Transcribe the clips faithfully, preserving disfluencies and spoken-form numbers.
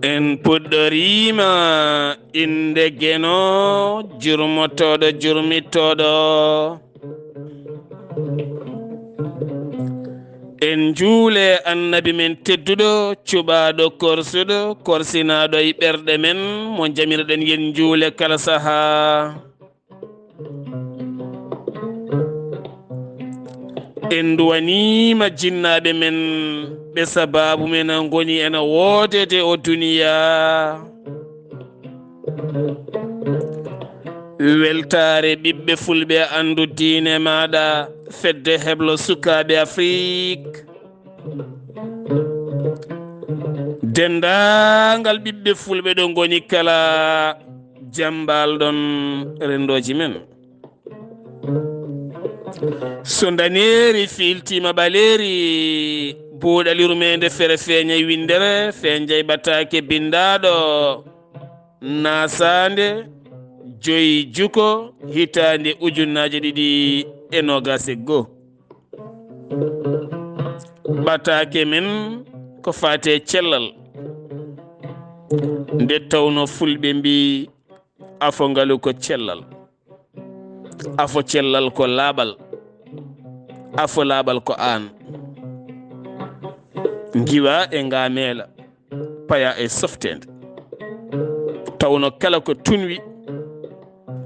En puɗɗoriima innde Geno, jurmotooɗo, jurmitooɗo. En njuule Annabi men tedduɗo, cuɓaaɗo, korsuɗo, korsinaaɗo e ɓerɗe men, mo njamiroɗen yen njuule kala sahaa. En nduwaniima jinnaaɓe men, ɓe sabaabu men ngoni ena woodede o duniyaa. Weltaare ɓiɓɓe fulɓe, anndu diine maaɗa, fedde heblo sukaaɓe Afrik. Denndaangal ɓiɓɓe fulɓe ɗo ngoni kala, jambal ɗon renndooji men. So ndaneeri fiiltiima ɓaleeri, buuɗali rumeende fere feeñay winndere, feeñay ɓataake binndaaɗo, naasaande joyi juko, hitaande ujunnaaje ɗiɗi e noogaas e goo. Ɓataake men ko faati e cellal, nde tawno fulɓe mbii, afo ngalu ko cellal, afo cellal ko laaɓal, afo laaɓal ko aan. Ngiwa e ngaameela, paya e softeende. Tawno kala ko tunwi,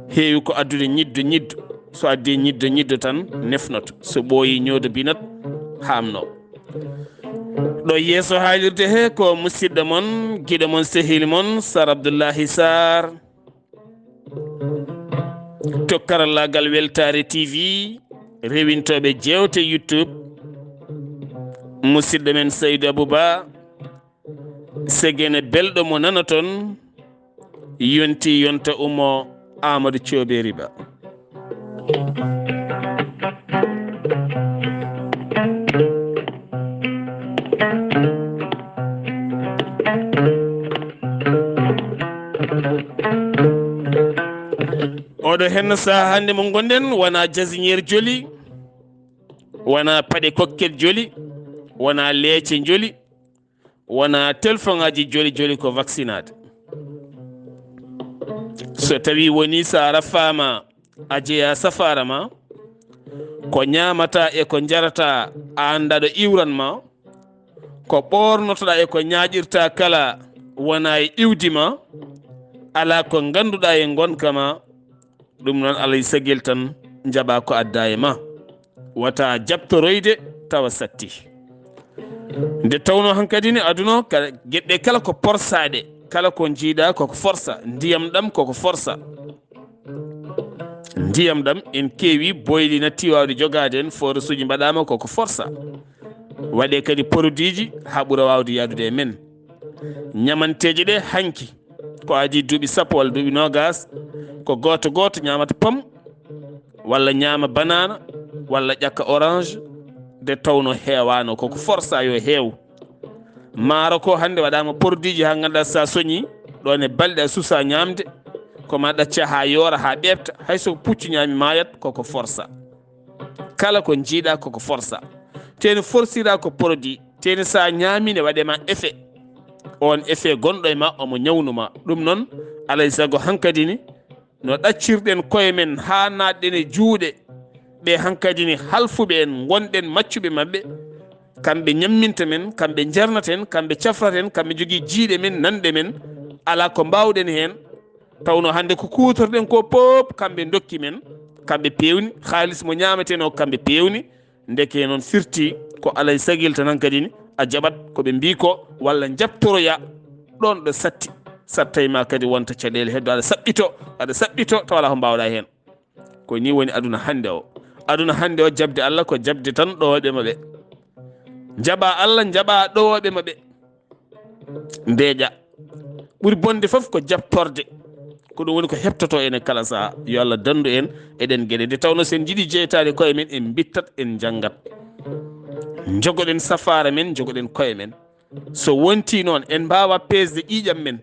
heewi ko addude ñiddo ñiddo. So addi ñiddo ñiddo tan nefnoto. So ɓooyi ñoodo binat, haamno. Ɗo yeeso haalirde he ko musidɗo mon, giɗo mon, sehil mon, Sar Abdullahi Sar. To karallaagal Weltaare T V, rewintooɓe jeewte YouTube, musidɗo men Saydu Abou Ba, segene belɗo mo nanoton, yonti yonta ummo Amadou Thiobe Riba. Oɗo henno saha hannde mo ngonɗen, wona jasinier joli, wona paɗe kokkel joli, wona leece joli, wona telfoŋaaji joli joli, ko vaccinaade. So tawi woni sa rafaama a jeya safaara ma, ko ñaamata e ko njarata a annda ɗo iwran ma, ko ɓoornotoɗa e ko ñaaƴirta kala wona e iwdi ma, ala ko ngannduɗa e ngonka ma, ɗum noon alay sagel tan njaɓa ko adda e ma. Wata jaɓtoroyde tawa satti. Nde tawno hankadi ne aduna ka geɓɓe kala ko porsaɗe, kala ko jiiɗa koko forsa, ndiyam ɗam koko forsa. Ndiyam ɗam en keewi boyli natti wawde jogade en, forage uji mbaɗama koko forsa. Waɗe kadi produit ji ha ɓura wawde yadude e men. Ñamanteeje ɗe hanki ko adi duuɓi sappo walla duuɓi noogas, ko gooto gooto ñaamata pom, walla ñaama banana, walla ƴakka orange, nde tawno heewano, koko forsa yo heew. Maaro ko hannde waɗama produit ji ha ngannduɗa sa soñi, ɗon e balɗe a susa ñaamde, ko ma ɗacca ha yoora, ha ɓeɓta, hayso ko puccu ñaami mayat, koko forsa. Kala ko jiiɗa koko forsa. Teni forsira ko produit, teni sa ñaami ne waɗe ma effet. On effet gonɗo e ma omo ñawnuma. Ɗum noon, alay sago hankadi ni, no ɗaccirɗen koye men ha naatɗen e juuɗe ɓe hankadi ni halfuɓe en, ngonɗen maccuɓe maɓɓe. Kamɓe ñamminta men, kamɓe jarnata en, kamɓe cafrata en, kamɓe jogii jiiɗe men, nanɗe men. Ala ko mbawɗen heen. Tawno hannde ko kuutorɗen ko pop, kamɓe ndokki men, kamɓe peewni, haalis mo ñaamaten o, kamɓe peewni. Ndeke noon firti ko alay sagil tan hankadi ni a jaɓat ko ɓe mbii ko, walla njaɓtoroya ɗon ɗo satti. Sattay ma kadi wonta caɗeele heddo, aɗa saɓɓito, aɗa saɓɓito, tawa alaa ko mbaawɗa heen. Ko ni woni aduna hannde o. Aduna hannde o, jaɓde Allah ko jaɓde tan ɗo waɗɓe ma ɓe. Njaɓa Allah, njaɓa ɗowooɓe maɓɓe. Ndeeƴa. Ɓuri bonde fof ko jaɓtorde. Ko ɗum woni ko heɓtotoo enen kala sahaa. Yo Allah danndu en e ɗeen geɗe. Nde tawnoo so en njiɗii jeytaade koye men, en mbittat, en njanngat. Njogoɗen safaara men, njogoɗen koye men. So wontii noon, en mbaawaa peesde ƴiiƴam men.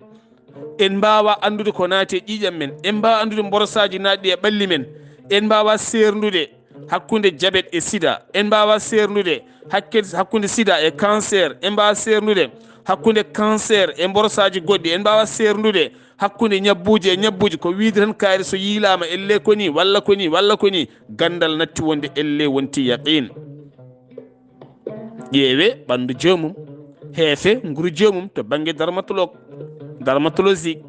En mbaawaa anndude ko naati e ƴiiƴam men. En mbaawaa anndude mborosaaji naatɗi e ɓalli men. En mbaawaa seerndude hakkunde jabet e sida. En mbaawaa seerndude hakke-, hakkunde sida e cancer. En mbaawaa seerndude hakkunde cancer e mborosaaji goɗɗi. En mbaawaa seerndude hakkunde ñabbuuji e ñabbuuji. Ko wiyde tan kaari so yiilaama, ellee ko nii, walla ko nii, walla ko nii. Ganndal natti wonde, ellee wonti yaqiin. Ƴeewe ɓanndu joomum, heefe nguru joomum to bannge dermatologue, dermatologique.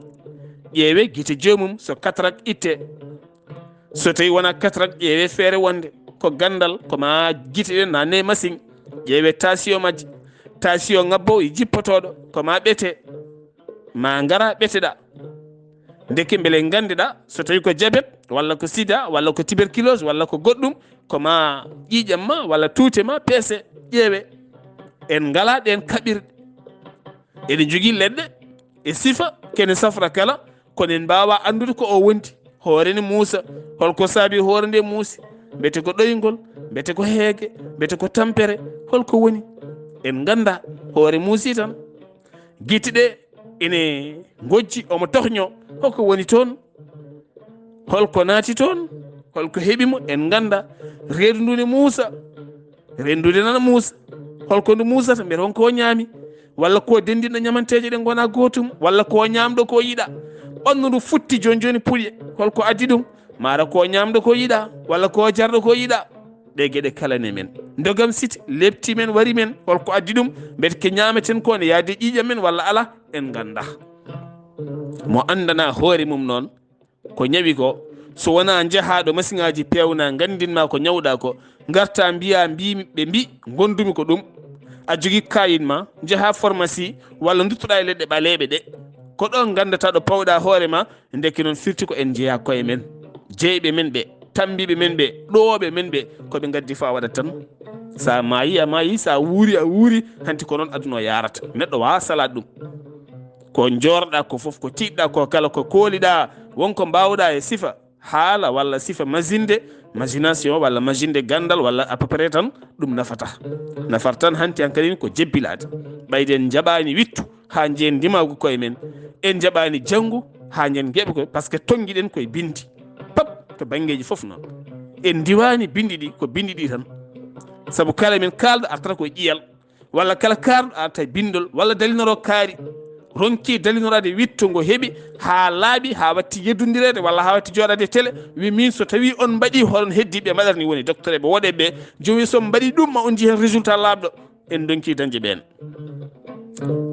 Ƴeewe gite joomum so cataracte itte. So tawi wonaa cataracte, ƴeewe feere wonde ko ganndal, ko ma gite ɗe naanne masiŋ. Ƴeewe tension majje, tension ŋabbo e jippotooɗo, ko ma ɓete, ma ngara ɓeteɗa. Ndeke mbele nganndiɗa so tawi ko jabet, walla ko sida, walla ko tuberculose, walla ko goɗɗum, ko ma ƴiiƴam ma walla tuute ma peese, ƴeewe. En ngalaa ɗeen kaɓirɗe. Eɗen njogii leɗɗe e sifa, kene safra kala, kono en mbaawaa anndude ko o wondi. Hoore ne muusa. Holko saabi hoore nde muusi? Mbete ko ɗoyngol, mbete ko heege, mbete ko tampere, holko woni? En nganndaa. Hoore muusi tan. Gite ɗe ene ngojji, omo tohño. Hoko woni toon? Holko naati toon? Holko heɓi mo? En nganndaa. Reedu ndu ne muusa. Reedu ndu nana muusa. Holko ndu muusata? Mbiyata won ko o ñaami? Walla ko denndinɗo ñamanteeje ɗe ngonaa gootum? Walla ko o ñaamɗo ko o yiɗa? Ɓanndu ndu futti jooni jooni puƴe. Holko addi ɗum? Maara ko o ñaamɗo ko o yiɗa? Walla ko o jarɗo ko o yiɗa? Ɗe geɗe kala ne men. Ndogam siti, lepti men, wari men. Holko addi ɗum? Mbete ke ñaameten ko ne yaadi ƴiiƴam men walla ala? En nganndaa. Mo anndana hoore mum noon, ko ñawi ko, so wonaa njahaaɗo masiŋaaji peewna, nganndin ma ko ñawɗa ko, ngarta mbiya, mbi, ɓe mbi, ngondumi ko ɗum. A jogii kaayit ma, njaha pharmacie, walla nduttoɗa e leɗɗe ɓaleeɓe ɗe. Ko ɗo nganndata ɗo pawɗa hoore ma, ndeke noon firti ko en njeyaa koye men. Jeyɓe men ɓe, tammbiiɓe men ɓe, ɗowooɓe men ɓe, ko ɓe ngaddi fa waɗat tan. Sa maayi, a maayi, sa wuuri, a wuuri, hanti ko noon aduna o yaarata. Neɗɗo waawa salaat ɗum. Ko njoorɗa ko fof, ko tiiɗɗa ko kala, ko kooliɗa, won ko mbaawɗa e sifa haala walla sifa majinde, imagination walla majinde ganndal walla à peu près tan, ɗum nafata. Nafata tan hanti hankadi ko jebbilaade. Ɓayde en njaɓaani wittu haa njeen ndimaagu koye men, en njaɓaani janngu haa njeen ngeeɓa koye, par ce que tonngiɗen koye binndi. Pap to banngeeji fof noon. En ndiwaani binndi ɗi, ko binndi ɗi tan. Sabu kala men kaalɗo artata koye ƴiyal. Walla kala kaarɗo arta e binndol, walla dalinoro kaari, ronki dalinoraade witto ngo heɓi haa laaɓi, haa watti yeddondireede, walla haa watti jooɗaade e télé, wi min so tawi on mbaɗi hoɗon heddi ɓe mbaɗata ni woni docteur ɓe woɗe ɓe, jomi so mbaɗi ɗum ma on nji heen résultat laaɓɗo, en donki dañde ɓeen.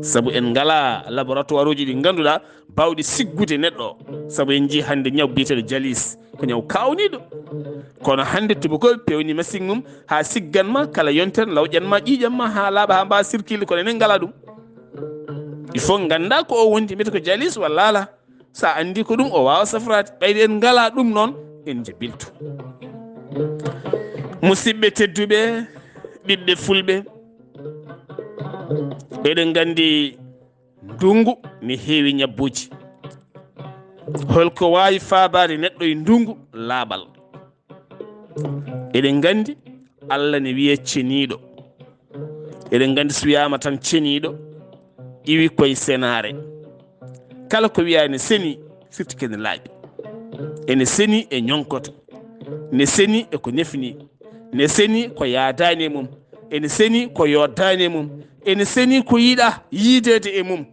Sabu en ngalaa laboratoire uji ɗi ngannduɗaa baawɗi siggude neɗɗo o. Sabu en njii hannde ñaw biyeteeɗo jalis, ko ñaw kaawniiɗo. Kono hannde tubakoɓe pewni masiŋ mum haa siggan ma kala yontere, lawƴan ma ƴiiƴam ma haa laaɓa, haa mbaawa circuler, kono enen ngalaa ɗum. Il faut ngannda ko o wondi, mbiyata ko jalis walla alaa. So a anndi ko ɗum, o waawa safraade. Ɓayde en ngalaa ɗum noon, en njabiltu. Musidɓe tedduɓe, ɓiɓɓe fulɓe, eɗen nganndi ndunngu ne heewi ñabbuuji. Holko waawi faabaade neɗɗo e ndunngu laaɓal? Eɗen nganndi Allah ne wiya ceniiɗo. Eɗen nganndi so wiyaama tan ceniiɗo, iwi koye senaare. Kala ko wiyaa ne seni, firti kene laaɓi. Ene seni e ñonkoto. Ne seni e ko nefni. Ne seni ko yaadaani e mum. Ene seni ko yoddaani e mum. Ene seni ko yiɗaa yiideede e mum.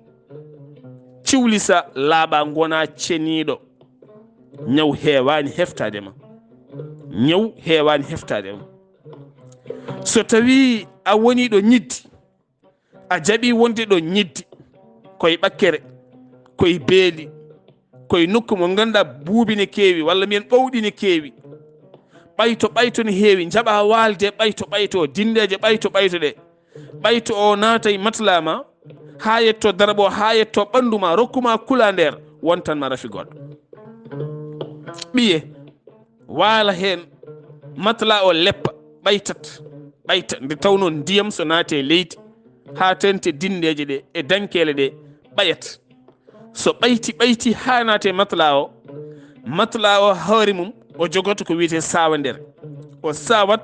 Ciwlisa laaɓa, ngona ceniiɗo. Ñaw heewaani heftaade ma. Ñaw heewaani heftaade ma. So tawii a wonii ɗo ñiddi, a jaɓii wonde ɗo ñiddi, koye ɓakkere, koye beeli, koye nokku mo ngannduɗaa buubi ne keewi, walla mbiyen ɓowɗi ne keewi. Ɓayto ɓayto ne heewi, njaɓa waalde ɓayto ɓayto, dindeeje ɓayto ɓayto ɗe. Ɓayto o naata e matla ma, haa yetto darɓo, haa yetto ɓanndu ma, rokku ma kula nder, wontan ma rafi goɗɗo. Ɓiye, waala heen, matla o leppa, ɓaytat. ɓayta, nde tawnoo ndiyam so naati e leydi, haa teeŋti dinndeeje ɗe e dankeele ɗe, ɓayat. So ɓayti, ɓayti haa naati e matla o, matla o hoore mum, o jogoto ko wiyetee saawandere. O saawat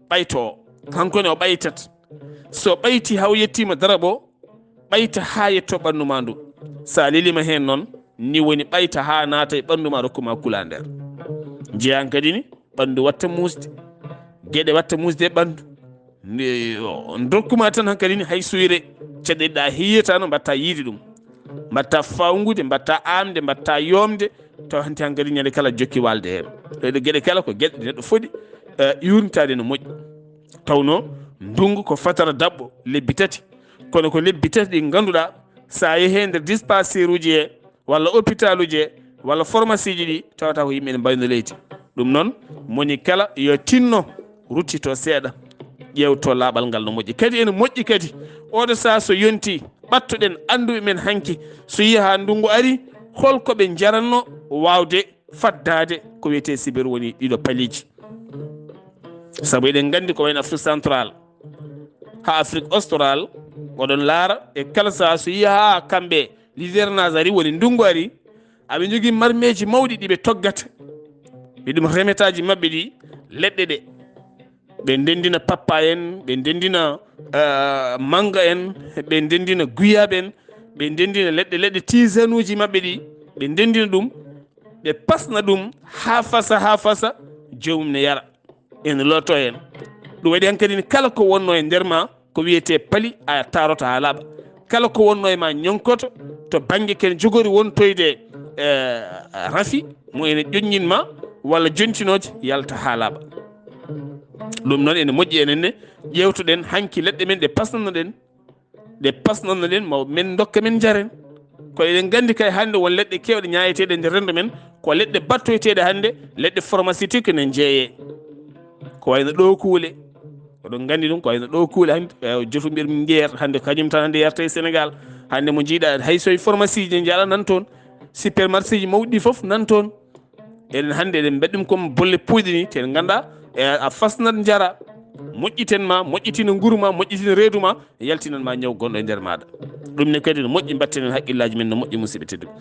ɓayto o, kanko ne o ɓaytat. So ɓayti haa o yettiima darab o, ɓayta haa yettoo ɓanndu maa ndu. So a leliima heen noon, ni woni ɓayta haa naata e ɓanndu maa, rokku maa kula nder. Njeyaa kadi ni, ɓanndu watta muusde, geɗe watta muusde e ɓanndu. Nde, o, ndokku maa tan hankadi ni, hay suyre, caɗeele ɗe a yiyataa no mbaɗta yiide ɗum. Mbaɗta fawngude, mbaɗta aamde, mbaɗta yoomde, taw hanti hankadi ñande kala jokki waalde heen. Ɗee ɗo geɗe kala ko geɗe ɗe neɗɗo foti, eh, yuurnitaade no moƴƴi. Tawnoo ndunngu ko fatara daɓɓo, lebbi tati. Kono ko lebbi tati ɗi ngannduɗaa, so a yehii e nder dispensaire uji he, walla hôpital uji he, walla pharmacie ji ɗi, tawata ko yimɓe ne mbayno leydi. Ɗum noon, moni kala yo tinno ruttito seeɗa, ƴeewto laaɓal ngal no moƴƴi. Kadi ene moƴƴi kadi, oɗo sahaa so yonti, ɓattoɗen annduɓe men hanki, so yehi haa ndunngu ari, holko ɓe njaranno waawde faddaade ko wiyetee sibir, woni ɗiɗo paliiji. Sabu eɗen nganndi ko wayno Afrique Central, haa Afrique Austral, oɗon laara e kala sahaa so yehi haa kamɓe hivernage ari, woni ndunngu ari, aɓe njogii marmeeji mawɗi ɗi ɓe toggata. Ɓe ɗum remetaaji maɓɓe ɗi, leɗɗe ɗe. Ɓe ndenndina pappaye en, ɓe ndenndina, eh, mannga en, ɓe ndenndina guyaaɓe en, ɓe ndenndina leɗɗe, leɗɗe tisanuuji maɓɓe ɗi, ɓe ndenndina ɗum, ɓe pasna ɗum haa fasa, haa fasa, joomum ne yara. Ene looto heen. Ɗum waɗi hankadi ni kala ko wonno e nder ma, ko wiyetee pali, a taarota haa laaɓa. Kala ko wonno e ma ñonkoto, to bannge ken jogori wontoyde, eh, rafi, mo ene ƴoññin ma, walla jontinooje, yalta haa laaɓa. Ɗum noon ene moƴƴi enen ne, ƴeewtoɗen hanki leɗɗe men ɗe pasnanoɗen, ɗe pasnanoɗen, ma men ndokka men njaren. Ko eɗen nganndi kay hannde won leɗɗe keewɗe ñaayeteeɗe e nder renndo men, ko leɗɗe battoyteeɗe hannde, leɗɗe pharmaceutique ne jeeyee. Ko wayno ɗo kuule. Oɗon nganndi ɗum, ko wayno ɗo kuule hannde, eh, jotu mbiyat min njeer, hannde kañum tan hannde yarta e Sénégal. Hannde mo njiiɗa hay so e pharmacie ji njaɗa nan toon, supermarché ji mawɗi ɗi fof nan toon. Eɗen hannde eɗen mbaɗi ɗum comme bolle puuyɗe ni, te en nganndaa, e a fasnat njara, moƴƴiten ma, moƴƴitina nguru ma, moƴƴitina reedu ma, yaltinan ma ñaw gonɗo e nder maaɗa. Ɗum ne kadi no moƴƴi, mbatten en haqqillaaji men no moƴƴi, musidɓe tedduɓe.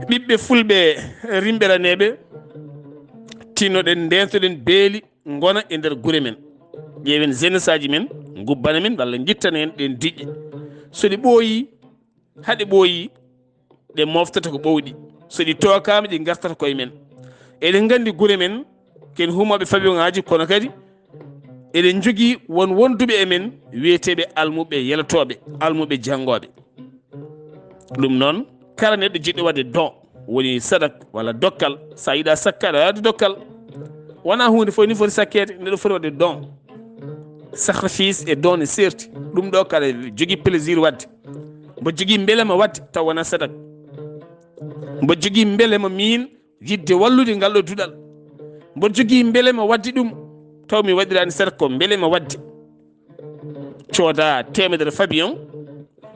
Ɓiɓɓe fulɓe rimɓeraneeɓe, tinnoɗen, ndeentoɗen beeli ngona e nder gure men. Ƴeewen jeunesse aji men, ngubbana men walla ngittana en ɗeen diƴƴe. So ɗi ɓooyii, haɗe ɓooyi, ɗe moftata ko ɓowɗi. So ɗi tookaama, ɗi ngartata koye men. Eɗen nganndi gure men, ken huumooɓe fabiyoŋaaji, kono kadi eɗen njogii won wonduɓe e men wiyeteeɓe almuɓe yelotooɓe, almuɓe janngooɓe. Ɗum noon, kala neɗɗo jiɗɗo waɗde don, woni sadak walla dokkal, so a yiɗa sakka, aɗa waɗde dokkal. Wonaa huunde fof ni foti sakkeede, neɗɗo foti waɗde don. Sacrifice e don ne seerti. Ɗum ɗo kala jogii plaisir waɗde. Mbo jogii mbelema waɗde, taw wonaa sadak. Mbo jogii mbelema miin yiɗde wallude ngal ɗo duɗal. Mbo jogii mbelema waɗde ɗum, taw mi waɗiraani sadak, ko mbelema waɗde. Cooda teemedere fabiyoŋ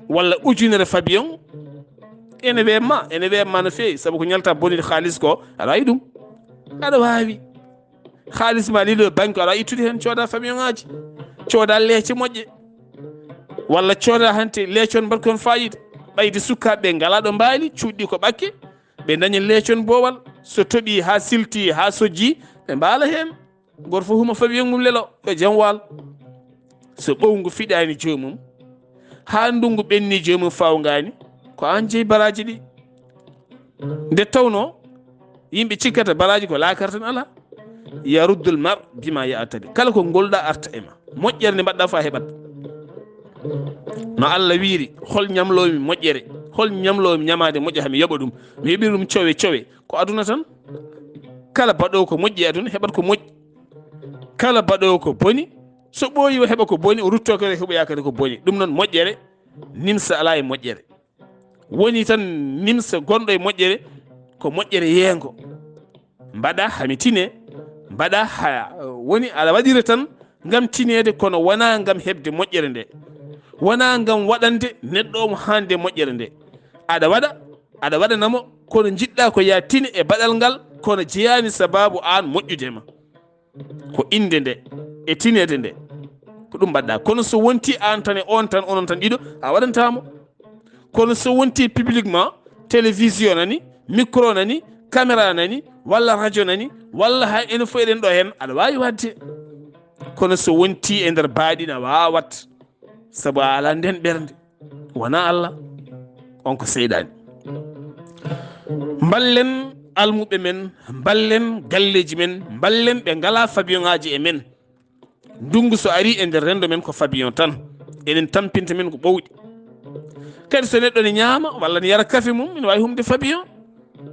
walla ujunere fabiyoŋ, ene wemma, ene wemma no feewi, sabu ko ñalta bonide haalis ko, aɗa waawi ɗum. Aɗa waawi. Haalis ma lilo banque, aɗa ittude heen, cooda fabiyoŋaaji, cooda leece moƴƴe, walla cooda hante leecon mbaɗ kon fayida. Ɓayde sukaaɓe ɓe ngalaa ɗo mbaali, cuuɗi ko ɓakke, ɓe daña leecon boowal, so toɓi haa silti, haa sojji, ɓe mbaala heen. Gooto fof huma fabiyoŋ mum lelo, yo jam waal. So ɓowngu fiɗaani joomum, haa ndunngu ɓenni joomum fawngaani, ko aan jeyi baraaji ɗi. Nde tawnoo, yimɓe cikkata baraaji ko laakara tan alaa. Yaruddul mar bima yaatadi. Kala ko ngolɗaa arta e ma. Moƴƴere nde mbaɗɗaa fof a heɓat. No Allah wiiri, hol ñamloomi moƴƴere? Hol ñamloomi ñamaade moƴƴere, haa mi yoɓa ɗum? Mi yoɓiri ɗum cowe cowe. Ko aduna tan. Kala baɗoowo ko moƴƴi e aduna, heɓat ko moƴƴi. Kala baɗoowo ko boni, so ɓooyi o heɓa ko boni, o ruttoo kadi o heɓoya kadi ko boni. Ɗum noon, moƴƴere, nimsa alaa e moƴƴere. Woni tan nimsa gonɗo e moƴƴere, ko moƴƴere yeengo. Mbaɗa haa mi tine, mbaɗa haa woni aɗa waɗira tan ngam tineede, kono wonaa ngam heɓde moƴƴere nde. Wonaa ngam waɗande neɗɗo omo haande moƴƴere nde. Aɗa waɗa, aɗa waɗana mo, kono njiɗɗaa ko yaa tine e baɗal ngal, kono jeyaani sabaabu aan moƴƴude ma. Ko innde nde e tineede nde. Ko ɗum mbaɗɗa. Kono so wonti aan tan e oon tan, onon tan ɗiɗo, a waɗantaa mo. Kono so wonti publiquement, télévision nani, micro nani, caméra nani, walla radio nani, walla hay enen fof eɗen ɗo heen, aɗa waawi waɗde. Kono so wonti e nder baaɗi, a waawat. Sabu a alaa ndeen ɓernde. Wonaa Allah. On ko seyɗaani. Mballen almuɓɓe men, mballen galleeji men, mballen ɓe ngalaa fabiyoŋaaji e men. Ndunngu so arii e nder renndo men ko fabiyon tan. Enen tampinta men ko ɓowɗi. Kadi so neɗɗo ne ñaama walla ne yara kafe mum, ene waawi humde fabiyon.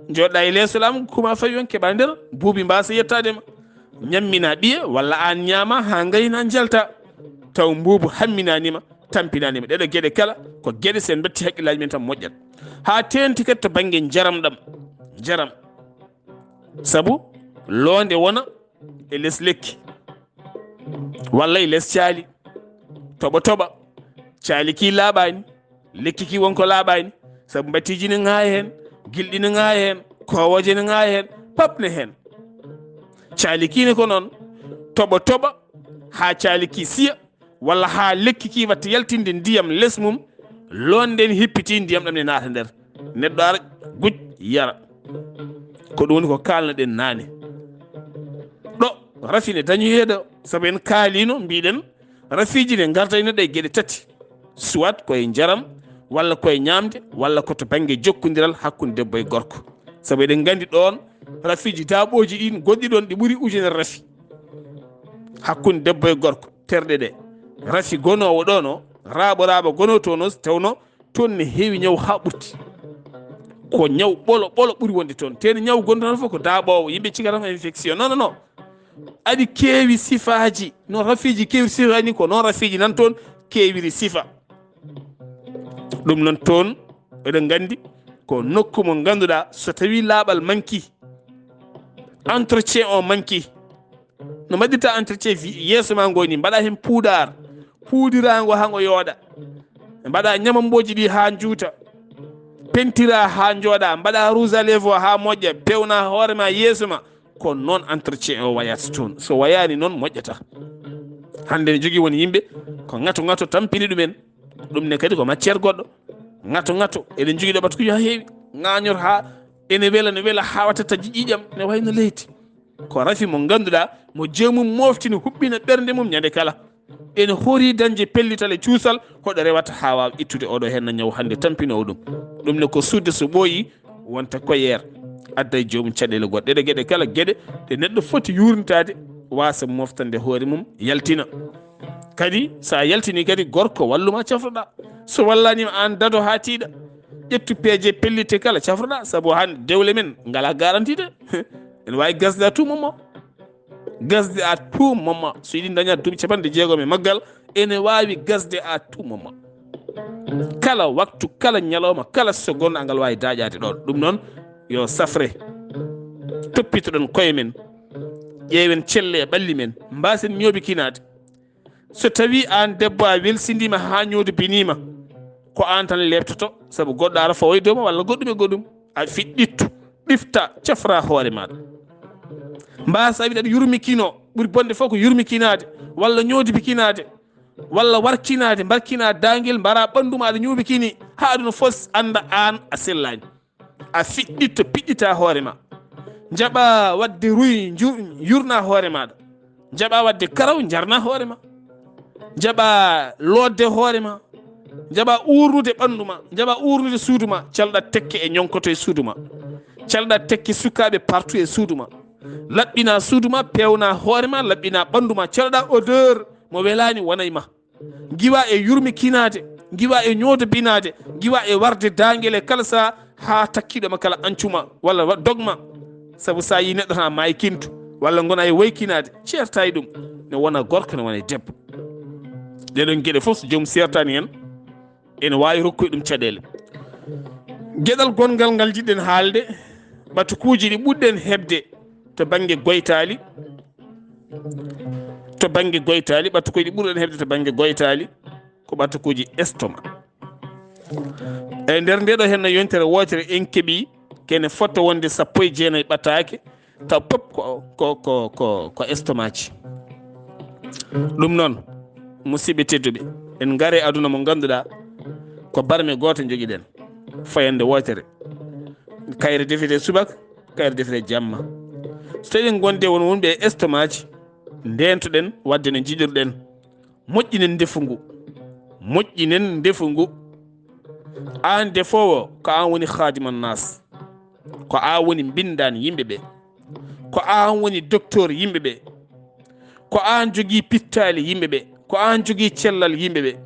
Njooɗɗa e leeso laamu, kuma fabiyon keɓa nder, buubi mbaasa yettaade ma. Ñammina ɓiye walla aan ñaama haa ngayna njalta. Taw mbuubu hamminaani ma, tampinaani ma. Ɗeɗo geɗe kala ko geɗe, so en mbatti hakkillaaji men tan moƴƴat. Haa teenti kadi to bannge njaram ɗam. Njaram. Sabu loonde wona e les lekki. Walla e les caali. Toɓa toɓa. Caali ki laaɓaani. Lekki ki wonko laaɓaani. Sabu mbattiiji ne ŋaaya heen. Gilɗi ne ŋaaya heen. Koowooje ne ŋaaya heen. Pap ne heen. Caali ki ne ko noon. Toɓa toɓa. Haa caali ki siya. Walla haa lekki ki watta yaltinde ndiyam les mum. Loonde ne hippiti ndiyam ɗam ne naata nder. Neɗɗo ara guj yara. Ko ɗum woni ko kaalnoɗen naane. Ɗo rafi ne dañoyee ɗo. Sabu en kaalino mbiɗen rafiiji ne ngarta ene ɗo e geɗe tati. Soit koye njaram, walla koye ñaamde, walla ko to bannge jokkondiral hakkunde debbo e gorko. Sabu eɗen nganndi ɗoon rafiiji daaɓooji ɗin gonɗi ɗoon ɗi ɓuri ujunere rafi. Hakkunde debbo e gorko, terɗe ɗe. Rafi gonoowo ɗoon o, raaɓo raaɓo gonoo toon o, tawno toon ne heewi ñaw haa ɓurti. Ko ñaw ɓolo ɓolo ɓuri wonde toon. Teni ñaw gonɗo tan fof ko daaɓoowo, yimɓe ciga tan ko infection. Non, non, non. Aɗi keewi sifaaji. No rafiiji keewi sifaaji ni, ko noon rafiiji nan toon keewiri sifa. Ɗum noon toon, eɗen nganndi ko nokku mo ngannduɗaa so tawii laaɓal manki, entretien o manki. No mbaɗirta entretien wi-, yeeso ma ngo ni, mbaɗa heen puudar, puudira ngo haa ngo yooɗa. Mbaɗa ñamambooji ɗi haa njuuta. Pentira haa njooɗa, mbaɗa rouge à lèvres o haa moƴƴa, pewna hoore ma, yeeso ma. Ko noon entretien o wayata toon. So wayaani noon, moƴƴata. Hannde ne jogii won yimɓe ko ŋato ŋato tampini ɗumen. Ɗum ne kadi ko matière goɗɗo. Ŋato ŋato, eɗen jogii ɗo ɓatukuji haa heewi. Ŋaañor haa ene wela, ne wela haa watta taji ƴiiƴam, ne wayno leydi. Ko rafi mo ngannduɗaa, mo joomum moftini, huɓɓina ɓernde mum ñande kala. Ene hoori dañde pellital e cuusal, hoɗo rewata haa waawa ittude oɗo heen ñaw hannde tampinoowo ɗum. Ɗum ne ko suuɗde so ɓooyi, wonta ko yeer. Adda e joomum caɗeele goɗɗe. Ɗe geɗe kala geɗe ɗe neɗɗo foti yuurnitaade, waasa moftande hoore mum, yaltina. Kadi, so a yaltini kadi, gorko walluma cafroɗa. So wallaniima aan dado haa tiiɗa. Ƴettu peeje pellitte kala cafroɗa, sabu hannde dewle men ngalaa garanti de. Ene waawi gasde à tout moment. Gasde à tout moment. So yiɗi daña duuɓi capanɗe jeegom e maggal, ene waawi gasde à tout moment. Kala waktu, kala ñalawma, kala seconde, angal waawi daaƴaade ɗoon. Ɗum noon, yo safre. Toppitoɗen koye men. Ƴeewen celle e ɓalli men. Mbaasen ñooɓi kinaade. So tawii aan debbo a welsindiima haa ñoodubiniima, ko aan tan leeptoto, sabu goɗɗo ara fawoy dow ma walla goɗɗum e goɗɗum. A fiɗɗittu, ɗifta, cafra hoore maaɗa. Mbaasa wiɗa aɗa yurmikino, ɓuri bonde fof ko yurmikinaade, walla ñoodubikinaade, walla warkinaade, mbarkina daangel, mbara ɓanndu ma aɗa ñuubikini, haa aduna fof annda aan a sellaani. A fiɗɗitto, piɗɗita hoore ma. Njaɓa waɗde ruy, nju-, yurna hoore maaɗa. Njaɓa waɗde karaw, njarna hoore ma. Njaɓa lootde hoore ma. Njaɓa uurnude ɓanndu ma. Njaɓa uurnude suudu ma. Calɗa tekke e ñonkoto e suudu ma. Calɗa tekke sukaaɓe partout e suudu ma. Laɓɓina suudu ma, peewna hoore ma, laɓɓina ɓanndu ma. Calɗa odeur mo welaani wona e ma. Ngiwa e yurmikinaade, ngiwa e ñoodubinaade, ngiwa e warde daangel e kala sahaa haa takkiiɗo ma kala ancu ma walla wa-, dog ma. Sabu so a yii neɗɗo tan a maayi kintu walla ngona e waykinaade, ceerta e ɗum. Ne wona gorko, ne wona e debbo. Ɗeɗon geɗe fof so joomum seertaani heen, ene waawi rokkude ɗum caɗeele. Geɗal gonngal ngal njiɗɗen haalde, ɓatukuuji ɗi ɓurɗen heɓde to bannge goytaali, to bannge goytaali, ɓatukuuji ɗi ɓurɗen heɓde to bannge goytaali, ko ɓatukuuji estomac. E nder nde ɗo henna yontere wootere en keɓi kene fota wonde sappo e jeenayi ɓataake, taw pop ko, ko, ko, ko, ko estomac. Ɗum noon, Musidɓe tedduɓe, en ngare aduna mo ngannduɗaa ko barme gooto njogiɗen, fayande wootere. Kayre defete subaka, kayre defete jamma. So tawi eɗen ngondi won wonɓe e estomaaji, ndeentoɗen waɗde no njiɗirɗen. Moƴƴinen ndefu ngu. Moƴƴinen ndefu ngu. Aan defoowo, ko aan woni khadiman nas. Ko aan woni mbinndaan yimɓe ɓe. Ko aan woni docteur yimɓe ɓe. Ko aan jogii pittaali yimɓe ɓe. Ko aan jogii cellal yimɓe ɓe.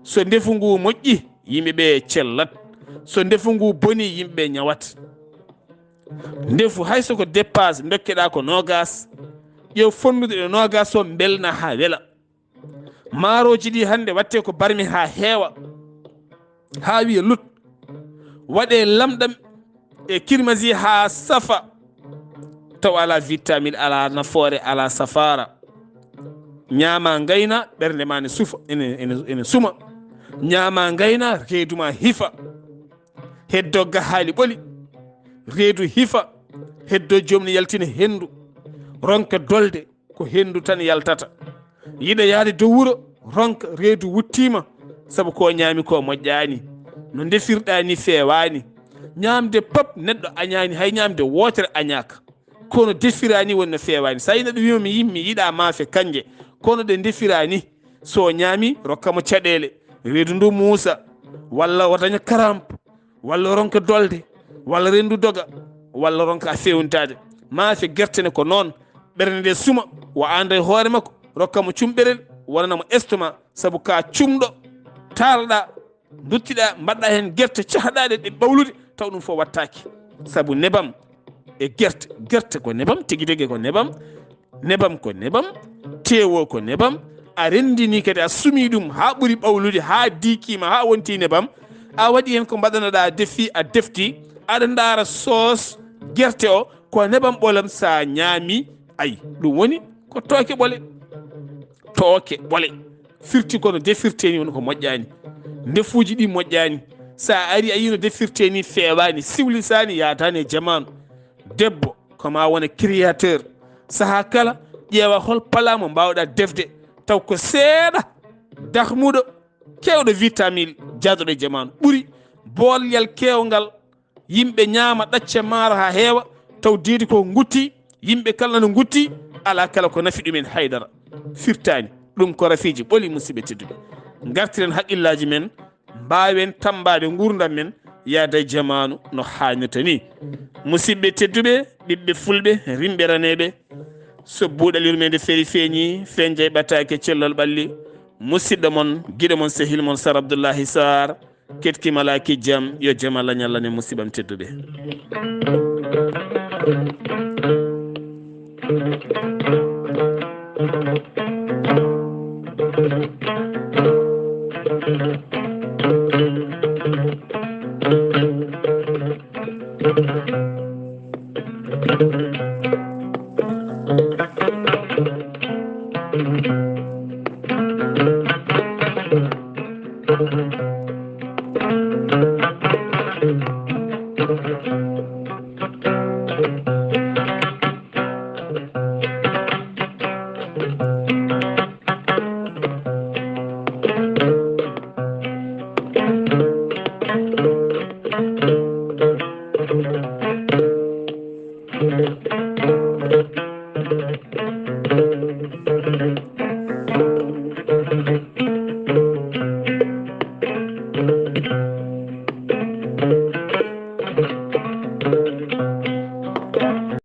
So ndefu ngu moƴƴi, yimɓe ɓe cellat. So ndefu ngu boni, yimɓe ɓe ñawat. Ndefu, hay so ko dépasse ndokkeɗaa ko noogas, ƴeew fonndude ɗo noogas o, mbelna haa wela. Maarooji ɗi hannde watte ko barmi haa heewa, haa wiya lut. Waɗe lamɗam e kirmasi haa safa, taw alaa vitamine, alaa nafoore, alaa safaara. Ñaama ngayna, ɓernde ma ne sufa, ene, ene, ene suma. Ñaama ngayna, reedu ma hifa. Heddo gahaali ɓoli, reedu hifa. Heddo joom ne yaltina henndu, ronka dolde. Ko henndu tan yaltata. Yiɗa yahde dow wuro, ronka reedu wuttiima, sabu ko ñaami ko moƴƴaani. No ndefirɗaa ni feewaani. Ñaamde pap neɗɗo añaani, hay ñaamde wootere añaaka. Kono defiraani woni no feewaani. So a yi neɗɗo wiima mi yim-, mi yiɗaa maafe kanje, kono ɗe ndefiraani, so o ñaami, rokka mo caɗeele. Reedu ndu muusa, walla o daña karamp. Walla ronka dolde, walla renndu doga, walla ronka feewnitaade. Maafe gerte ne ko noon, ɓernde nde suma, o aanda e hoore makko, rokka mo cumɓerel, wonana mo estomac, sabu ka cumɗo, taalɗa, nduttiɗa, mbaɗɗa heen gerte cahɗaaɗe ɗe ɓawlude, taw ɗum fof wattaaki. Sabu nebam e gerte, gerte ko nebam, tigi tigi ko nebam, nebam ko nebam, tewo ko nebam. A renndini kadi, a sumi ɗum haa ɓuri ɓawlude, haa diikiima, haa wonti nebam. A waɗi heen ko mbaɗanoɗaa, a defi, a defti, aɗa ndaara soos gerte o, ko nebam ɓolam, so a ñaami, ay, ɗum woni ko tooke ɓole. Tooke ɓole. Firti kono defirte ni woni ko moƴƴaani. Ndefuuji ɗi moƴƴaani. So a ari a yino defirte ni feewaani, siwlisaani, yaadaani e jamaanu. Debbo, ko ma wona créateur. Sahaa kala, ƴeewa hol pala mo mbaawɗaa defde, taw ko seeɗa, dahmuɗo, keewɗo vitamine, jaaduɗo e jamaanu. Ɓuri boolyal keewngal, yimɓe ñaama, ɗacca maaro haa heewa, taw deedi ko ngutti, yimɓe kala no ngutti, alaa kala ko nafi ɗumen haydara. Firtaani. Ɗum ko rafiiji ɓoli, musidɓe tedduɓe. Ngartiren haqqillaaji men, mbaawen tammbaade nguurndam men, yaada e jamaanu no haanirta ni. Musidɓe tedduɓe, ɓiɓɓe fulɓe, rimɓe raneeɓe, so buuɗal yurmeende feri feeñi, fenja e ɓataake cellal ɓalli. Musidɗo mon, giɗo mon, sehil mon, Sar Abdullahi Sar, ketkima laaki jam, yo jam Allah ñallan en, musidɓam tedduɓe.